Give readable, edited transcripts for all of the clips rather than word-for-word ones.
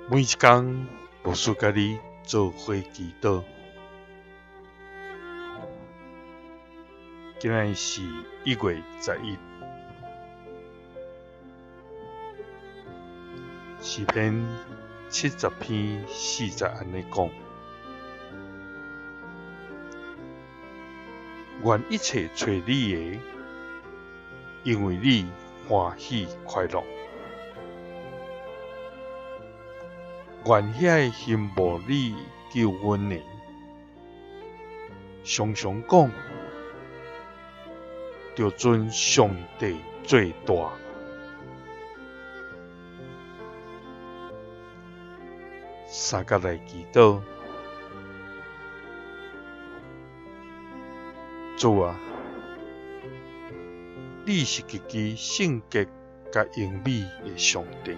每一工，牧师佮你做伙祈祷。今仔日是1月11，诗篇70篇4节按呢讲：愿一切揣你的，因为你欢喜快乐。愿遐个欣慕你救恩的，常常讲，著尊上帝做大。三角来祈祷，主啊，你是极其圣洁佮荣美的上帝。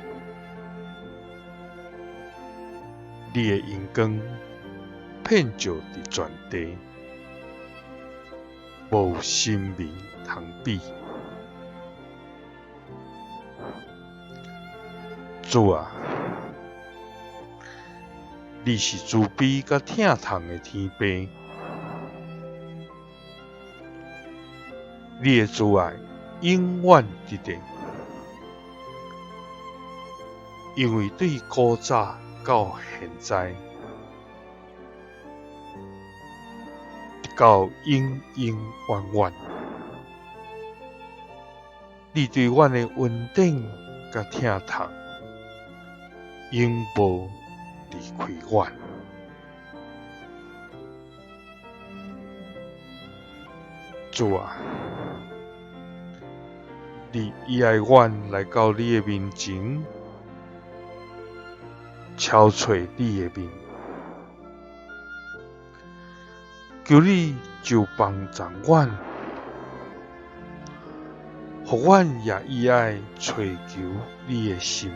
你的荣光遍照佇全地，无神明通比。主啊，你是慈悲佮疼痛的天父，你的慈爱永远直直，因为对古早到现在，直到永永远远，你对阮的恩典佮疼痛，永无离开阮。主啊，你喜爱阮来到你的面前，敲揣你的面，求你就帮助阮，予阮也喜爱揣求你的心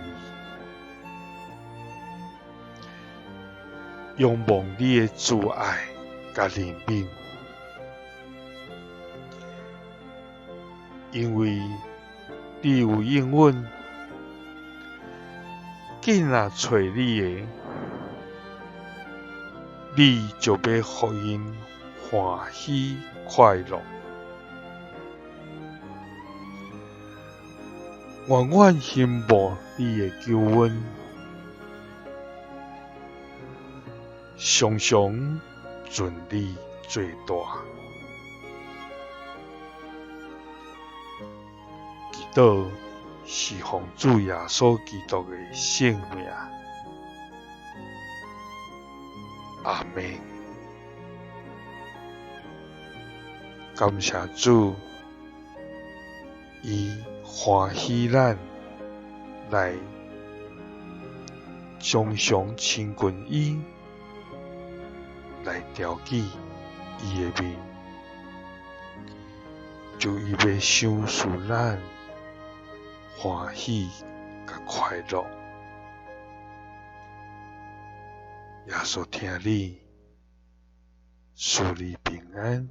意，仰望你的慈爱佮怜悯，因为你有应允。紧若揣你的，你就欲予𪜶欢喜快乐。愿阮欣慕你的救恩，常常尊你做大。祈祷是奉主耶稣基督的圣名，阿们。感谢主，伊欢喜咱来常常亲近伊，来调记伊的面，就伊欲赏赐咱欢喜佮快乐。耶稣疼你，赐你平安。